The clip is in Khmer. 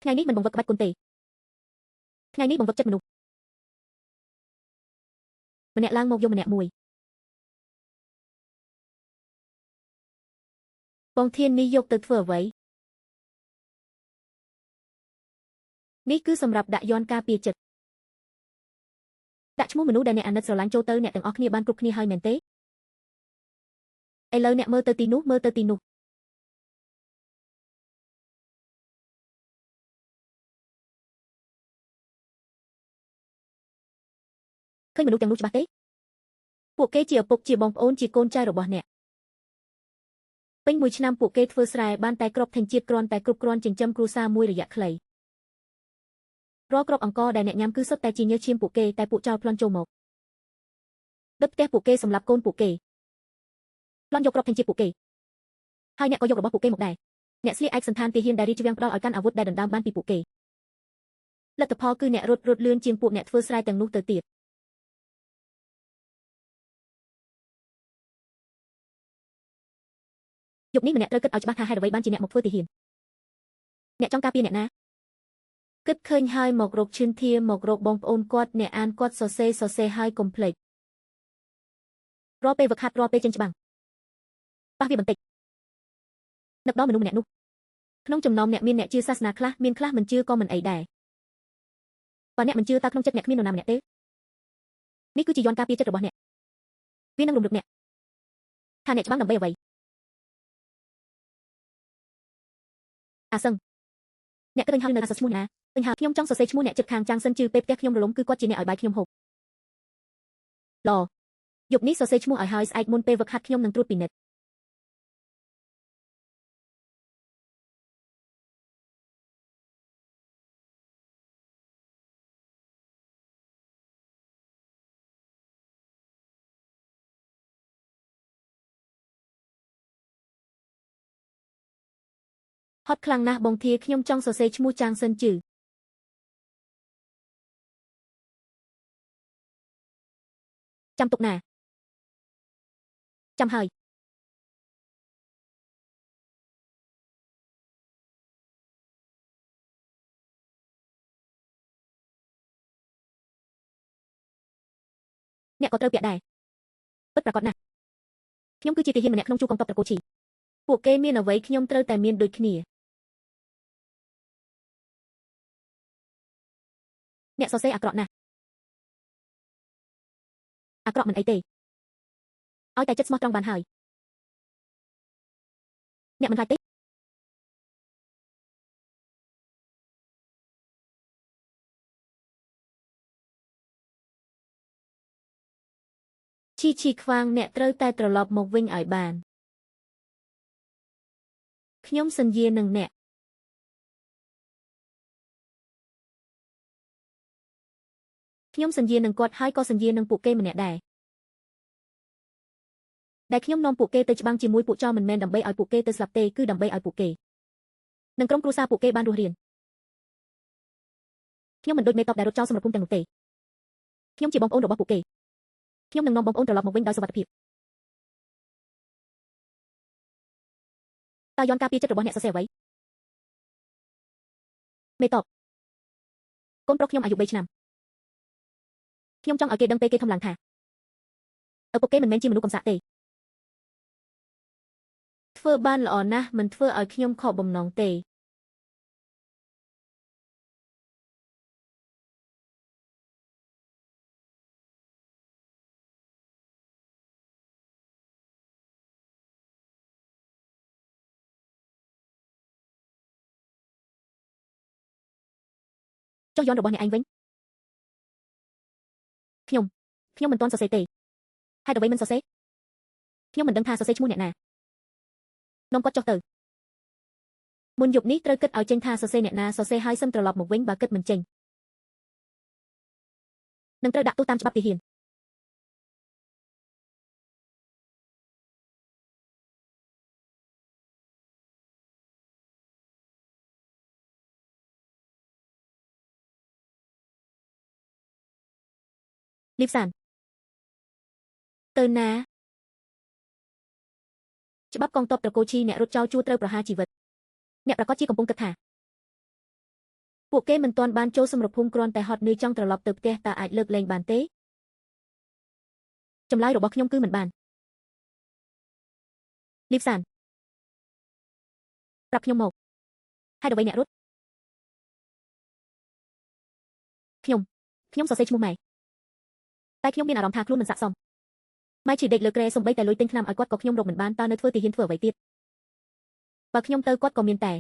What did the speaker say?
ថ្ងៃនេះមិនបង្វឹកក្បាច់គុណទេថ្ងៃនេះបង្វឹកចិត្តមនុស្សម្នាក់ឡើងមកយកម្នាក់មួយបងធាននេះយកទៅធ្វើអ្វីនេះគឺសម្រាប់ដាក់យន្តការពារចិត្តដាក់ឈ្មោះមនុស្សដែលអ្នកអាណិតស្រឡាញ់ចូលទៅអ្នកទាំងអស់គ្នាបានគ្រប់គ្នាហើយមែនទេឥឡូវអ្នកមើលទៅទីនោះមើលទៅទីនោះឃើញមនុស្សទាំងនោះច្បាស់ទេពួកគេជាឪពុកជាបងប្អូនជាកូនចៅរបស់អ្នកពេញមួយឆ្នាំពួកគេធ្វើស្រែបានតែក្របធញ្ញជាតិគ្រាន់តែគ្រប់គ្រាន់ចិញ្ចឹមគ្រួសារមួយរយៈខ្លីរាល់គ្រាប់អង្ករដែលអ្នកញ៉ាំគឺសុទ្ធតែជាញើសឈាមពួកគេតែពួកចោរប្លន់ចូលមកដុតផ្ទះពួកគេសម្លាប់កូនពួកគេប្លន់យកក្របធញ្ញជាតិពួកគេហើយអ្នកក៏យករបស់ពួកគេមកដែរអ្នកស្លៀកឯកសណ្ឋានទាហានដែលរាជវាំងផ្ដល់ឲ្យកាន់អាវុធដែលដណ្ដើមបានពីពួកគេលទ្ធផលគឺអ្នករត់លឿនជាងពួកអ្នកធ្វើស្រែទាំងនោះទៅទៀតយប់នេះម្នាក់ត្រូវគិតឲ្យច្បាស់ថាហេតុអ្វីបានជាអ្នកមកធ្វើទាហានអ្នកចង់ការពារអ្នកណាគិតឃើញហើយមករកឈឿនធាមករកបងប្អូនគាត់អ្នកអានគាត់សរសេរសរសេរហើយកុំភ្លេចរាល់ពេលវឹកហាត់រាល់ពេលចេញច្បាំងប៉ះវាបន្តិចនឹកដល់មនុស្សម្នាក់នោះក្នុងចំណោមអ្នកមានអ្នកជឿសាសនាខ្លះមានខ្លះមិនជឿក៏មិនអីដែរបើអ្នកមិនជឿតើក្នុងចិត្តអ្នកគ្មាននរណាម្នាក់ទេនេះគឺជាយន្តការពារចិត្តរបស់អ្នកវានឹងរំលឹកអ្នកថាអ្នកច្បាំងដើម្បីអ្វីអាសឹងអ្នកគិតហើយនៅអាសឈ្មោះណាឃើញហើយខ្ញុំចង់សរសេរឈ្មោះអ្នកចិត្តខាងចាំងសិនជឺពេលផ្ទះខ្ញុំរលំគឺគាត់ជាអ្នកឲ្យបាយខ្ញុំហូបល្អយប់នេះសរសេរឈ្មោះឲ្យហើយស្អែកមុនពេលវឹកហាត់ខ្ញុំនឹងត្រួតពិនិត្យហត់ខ្លាំងណាស់បងធាខ្ញុំចង់សរសេរឈ្មោះចាងសិនជឺចាំទុកណាចាំហើយអ្នកក៏ត្រូវពាក់ដែរពិតប្រាកដណាស់ខ្ញុំគឺជាទាហានម្នាក់ក្នុងជួរកងទ័ពត្រកូលឈីពួកគេមានអ្វីខ្ញុំត្រូវតែមានដូចគ្នាអ្នកសរសេរអាក្រក់ណាស់អាក្រក់មិនអីទេឲ្យតែចិត្តស្មោះត្រង់បានហើយអ្នកមិនខ្លាចទេឈីឈីខ្វាងអ្នកត្រូវតែត្រឡប់មកវិញឲ្យបានខ្ញុំសន្យានឹងអ្នកខ្ញុំសន្យានឹងគាត់ហើយក៏សន្យានឹងពួកគេម្នាក់ដែរដែលខ្ញុំនាំពួកគេទៅច្បាំងជាមួយពួកចោរមិនមែនដើម្បីឲ្យពួកគេទៅស្លាប់ទេគឺដើម្បីឲ្យពួកគេនិងក្រុមគ្រួសារពួកគេបានរស់រានខ្ញុំមិនដូចមេតបដែលរត់ចោលសម្រាប់ភូមិទាំងនោះទេខ្ញុំជាបងប្អូនរបស់ពួកគេខ្ញុំនឹងនាំបងប្អូនត្រឡប់មកវិញដោយសុវត្ថិភាពតើយន្តការពារចិត្តរបស់អ្នកសរសេរអ្វីមេតបកូនប្រុសខ្ញុំអាយុ3ឆ្នាំខ្ញុំចង់ឲ្យគេដឹងពេលគេធំឡើងថាឪពុកគេមិនមែនជាមនុស្សកំសាកទេធ្វើបានល្អណាស់មិនធ្វើឲ្យខ្ញុំខកបំណងទេចុះយន្តរបស់អ្នកឯងវិញខ្ញុំមិនទាន់សរសេរទេហេតុអ្វីមិនសរសេរខ្ញុំមិនដឹងថាសរសេរឈ្មោះអ្នកណានាំគាត់ចុះទៅមុនយប់នេះត្រូវគិតឲ្យចេញថាសរសេរអ្នកណាសរសេរហើយសឹមត្រឡប់មកវិញបើគិតមិនចេញនឹងត្រូវដាក់ទោសតាមច្បាប់ទាហានលីបសានទៅណាច្បាប់កងទ័ពត្រកូលឈីអ្នករត់ចោលជួត្រូវប្រហារជីវិតអ្នកប្រកាសជាកំពុងគិតថា ពួកគេមិនទាន់បានចូលសមរភូមិគ្រាន់តែហត់នឿយចង់ត្រឡប់ទៅផ្ទះតើអាចលើកលែងបានទេចម្លើយរបស់ខ្ញុំគឺមិនបានលីបសានប្រាប់ខ្ញុំមកហេតុអ្វីអ្នករត់ខ្ញុំសរសេរឈ្មោះម៉ែតែខ្ញុំមានអារម្មណ៍ថាខ្លួនមិនស័ក្តិសមម៉ែឈឺដេកលើគ្រែសំបីតែលុយទិញថ្នាំឲ្យគាត់ក៏ខ្ញុំរកមិនបានតើនៅធ្វើទាហានធ្វើអ្វីទៀតបើខ្ញុំទៅគាត់ក៏មានតែ